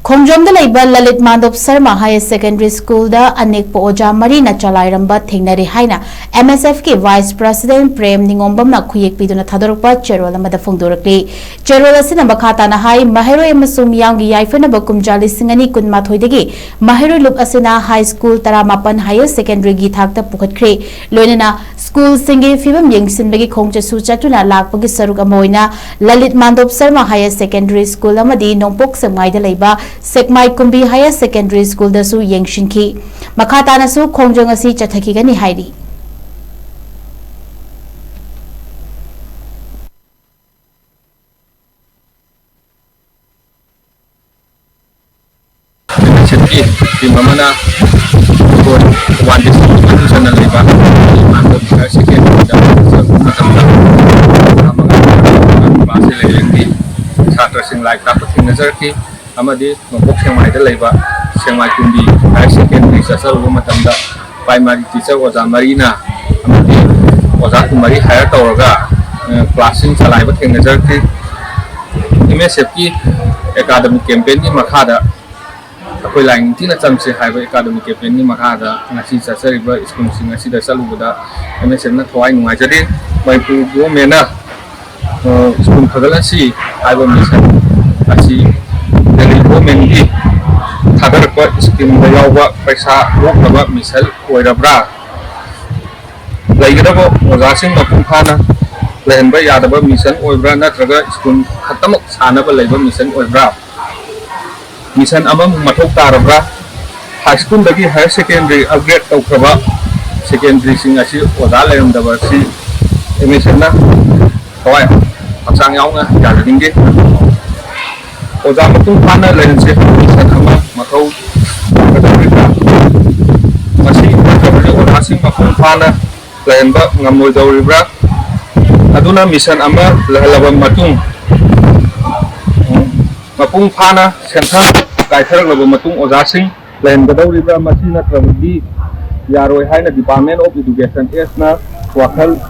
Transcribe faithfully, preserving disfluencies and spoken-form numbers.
ꯈꯣꯡꯖꯣꯝꯗ ꯂꯩꯕ Lalit Madhab Sharma higher secondary ꯁ꯭ꯀꯨꯜꯗ ꯑꯅꯦꯛꯄ ꯑꯣꯖꯥ ꯃꯔꯤꯅ ꯆꯂꯥꯏꯔꯝꯕ ꯊꯦꯡꯅꯔꯦ ꯍꯥꯏꯅ M S F ꯀꯤ ꯚꯥꯏꯁ ꯄ꯭ꯔꯁꯤꯗꯦꯟꯠ ꯄ꯭ꯔꯦꯝ ꯅꯤꯉꯣꯝꯕꯝꯅ ꯈꯨꯌꯦꯛ ꯄꯤꯗꯨꯅ ꯊꯥꯗꯣꯔꯛꯄ ꯆꯦꯔꯣꯜ ꯑꯃꯗ ꯐꯣꯡꯗꯣꯔꯛꯂꯤ꯫ ꯆꯦꯔꯣꯜ ꯑꯁꯤꯅ ꯃꯈꯥ ꯇꯥꯅ ꯍꯥꯏ, ꯃꯍꯩꯔꯣꯏ ꯑꯃꯁꯨꯡ ꯃꯤꯌꯥꯝꯒꯤ ꯌꯥꯏꯐꯅꯕ ꯀꯨꯝꯖꯥ ꯂꯤꯁꯤꯡ ꯑꯅꯤ ꯀꯨꯟꯃꯥꯊꯣꯏꯗꯒꯤ ꯃꯍꯩꯔꯣꯏ ꯂꯨꯞ ꯑꯁꯤꯅ ꯍꯥꯏ ꯁ꯭ꯀꯨꯜ ꯇꯔꯥꯃꯥꯄꯟ ꯍꯥꯌꯔ ꯁꯦꯀꯦꯟꯗꯔꯤꯒꯤ ꯊꯥꯛꯇ ꯄꯨꯈꯠꯈ꯭ꯔꯦ꯫ ꯂꯣꯏꯅꯅ ꯁ꯭ꯀꯨꯜꯁꯤꯡꯒꯤ ꯐꯤꯕꯝ ꯌꯦꯡꯁꯤꯟꯕꯒꯤ ꯈꯣꯡꯆꯠꯁꯨ ꯆꯠꯇꯨꯅ ꯂꯥꯛꯄꯒꯤ ꯁꯔꯨꯛ ꯑꯃ ꯑꯣꯏꯅ Lalit Mandop Sharma higher secondary school ꯑꯃꯗꯤ ꯅꯣꯡꯄꯣꯛ ꯁꯦꯛꯃꯥꯏꯗ ꯂꯩꯕ ꯁꯦꯛꯃꯥꯏ ꯀꯨꯝꯕꯤ ꯍꯥꯌꯔ ꯁꯦꯀꯦꯟꯗꯔꯤ ꯁ꯭ꯀꯨꯜꯗꯁꯨ ꯌꯦꯡꯁꯤꯟꯈꯤ꯫ ꯃꯈꯥ ꯇꯥꯅꯁꯨ ꯈꯣꯡꯖꯪ ꯑꯁꯤ ꯆꯠꯊꯈꯤꯒꯅꯤ ꯍꯥꯏꯔꯤ꯫ ꯁꯤꯠꯀꯤ ꯇꯤꯝ ꯑꯃꯅ ꯑꯩꯈꯣꯏ ꯊꯧꯕꯥꯜ ꯗꯤꯁꯇ꯭ꯔꯤꯛ ꯃꯅꯨꯡ ꯆꯟꯅ ꯂꯩꯕ ꯏꯃꯥꯟꯅꯕ ꯍꯥꯌꯔ ꯁꯦꯀꯦꯟꯗꯔꯤꯗ ꯆꯠꯄ ꯃꯇꯝꯗ ꯀ꯭ꯂꯥꯁ ꯏꯂꯦꯚꯦꯟꯒꯤ ꯁꯥꯇ꯭ꯔꯁꯤꯡ ꯂꯥꯏꯔꯤꯛ ꯇꯥꯛꯄ ꯊꯦꯡꯅꯖꯔꯛꯈꯤ ꯑꯃꯗꯤ ꯅꯣꯡꯄꯣꯛ ꯁꯦꯛꯃꯥꯏꯗ ꯂꯩꯕ ꯁꯦꯛꯃꯥꯏ ꯀꯨꯝꯕꯤ ꯍꯥꯌꯔ ꯁꯦꯀꯦꯟꯗꯔꯤ ꯆꯠꯆꯔꯨꯕ ꯃꯇꯝꯗ ꯄ꯭ꯔꯥꯏꯃꯥꯔꯤ ꯇꯤꯆꯔ ꯑꯣꯖꯥ ꯃꯔꯤꯅ ꯑꯃꯗꯤ ꯑꯣꯖꯥ ꯀꯨꯟꯃꯔꯤ ꯍꯥꯌꯔ ꯇꯧꯔꯒ, ꯑ, ꯀ꯭ꯂꯥꯁꯁꯤꯡ ꯆꯂꯥꯏꯕ ꯊꯦꯡꯅꯖꯔꯛꯈꯤ꯫ M S F ꯀꯤ ꯑꯦꯀꯥꯗꯃꯤꯛ ꯀꯦꯝꯄꯦꯟꯒꯤ ꯃꯈꯥꯗ ꯑꯩꯈꯣꯏ ꯂꯥꯏ ꯅꯤꯡꯊꯤꯅ ꯆꯪꯁꯤ ꯍꯥꯏꯕ ꯑꯦꯀꯥꯗꯃꯤꯛ ꯀꯦꯝꯄꯦꯟꯒꯤ ꯃꯈꯥꯗ ꯉꯁꯤ ꯆꯠꯆꯔꯤꯕ ꯁ꯭ꯀꯨꯜꯁꯤꯡ ꯑꯁꯤꯗ ꯆꯠꯂꯨꯕꯗ M S F ꯅ ꯊꯋꯥꯏ ꯅꯨꯡꯉꯥꯏꯖꯔꯤ꯫ ꯃꯅꯤꯄꯨꯔ ꯒꯣꯚꯔꯟꯃꯦꯟꯠꯅ, ꯑ, ꯁ꯭ꯀꯨꯜ ꯐꯒꯠꯍꯟꯁꯤ ꯍꯥꯏꯕ ꯃꯤꯁꯟ ꯑꯁꯤ ꯗꯦꯜꯂꯤ ꯒꯣꯚꯔꯟꯃꯦꯟꯠꯀꯤ ꯊꯥꯗꯔꯛꯄ ꯁ꯭ꯀꯤꯝꯗ ꯌꯥꯎꯕ ꯄꯩꯁꯥ ꯂꯣꯛꯅꯕ ꯃꯤꯁꯟ ꯑꯣꯏꯔꯕ꯭ꯔꯥ? ꯂꯩꯒꯗꯕ ꯑꯣꯖꯥꯁꯤꯡ ꯃꯄꯨꯡ ꯐꯥꯅ ꯂꯩꯍꯟꯕ ꯌꯥꯗꯕ ꯃꯤꯁꯟ ꯑꯣꯏꯕ꯭ꯔꯥ, ꯅꯠꯇ꯭ꯔꯒ ꯁ꯭ꯀꯨꯜ ꯈꯛꯇꯃꯛ ꯁꯥꯅꯕ ꯂꯩꯕ ꯃꯤꯁꯟ ꯑꯣꯏꯕ꯭ꯔꯥ? ꯃꯤꯁꯟ ꯑꯃꯃꯨꯛ ꯃꯊꯧ ꯇꯥꯔꯕ꯭ꯔꯥ? ꯍꯥꯏ ꯁ꯭ꯀꯨꯜꯗꯒꯤ ꯍꯥꯌꯔ ꯁꯦꯀꯦꯟꯗꯔꯤ ꯑꯞꯒ꯭ꯔꯦꯗ ꯇꯧꯈ꯭ꯔꯕ ꯁꯦꯀꯦꯟꯗꯔꯤꯁꯤꯡ ꯑꯁꯤ ꯑꯣꯖꯥ ꯂꯩꯔꯝꯗꯕ ꯑꯁꯤ M S F ꯅ ꯊꯋꯥꯏ ꯍꯛꯆꯥꯡ ꯌꯥꯎꯅ ꯌꯥꯖꯅꯤꯡꯗꯦ꯫ ꯑꯣꯖꯥ ꯃꯄꯨꯡ ꯐꯥꯅ ꯂꯩꯍꯟꯁꯦ ꯍꯥꯏꯕ ꯃꯤꯁꯟ ꯑꯃ ꯃꯊꯧ ꯇꯥꯒꯗꯧꯔꯤꯕ꯭ꯔꯥ? ꯃꯁꯤ ꯅꯠꯇ꯭ꯔꯕꯗꯤ ꯑꯣꯖꯥꯁꯤꯡ ꯃꯄꯨꯡ ꯐꯥꯅ ꯂꯩꯍꯟꯕ ꯉꯝꯂꯣꯏꯗꯧꯔꯤꯕ꯭ꯔꯥ? ꯑꯗꯨꯅ ꯃꯤꯁꯟ ꯑꯃ ꯂꯩꯍꯜꯂꯕ ꯃꯇꯨꯡ, ꯃꯄꯨꯡ ꯐꯥꯅ ꯁꯦꯟꯊꯪ ꯀꯥꯏꯊꯔꯛꯂꯕ ꯃꯇꯨꯡ ꯑꯣꯖꯥꯁꯤꯡ ꯂꯩꯍꯟꯒꯗꯧꯔꯤꯕ꯭ꯔꯥ? ꯃꯁꯤ ꯅꯠꯇ꯭ꯔꯕꯗꯤ ꯌꯥꯔꯣꯏ ꯍꯥꯏꯅ Department of Education Act ꯅ ꯋꯥꯈꯜ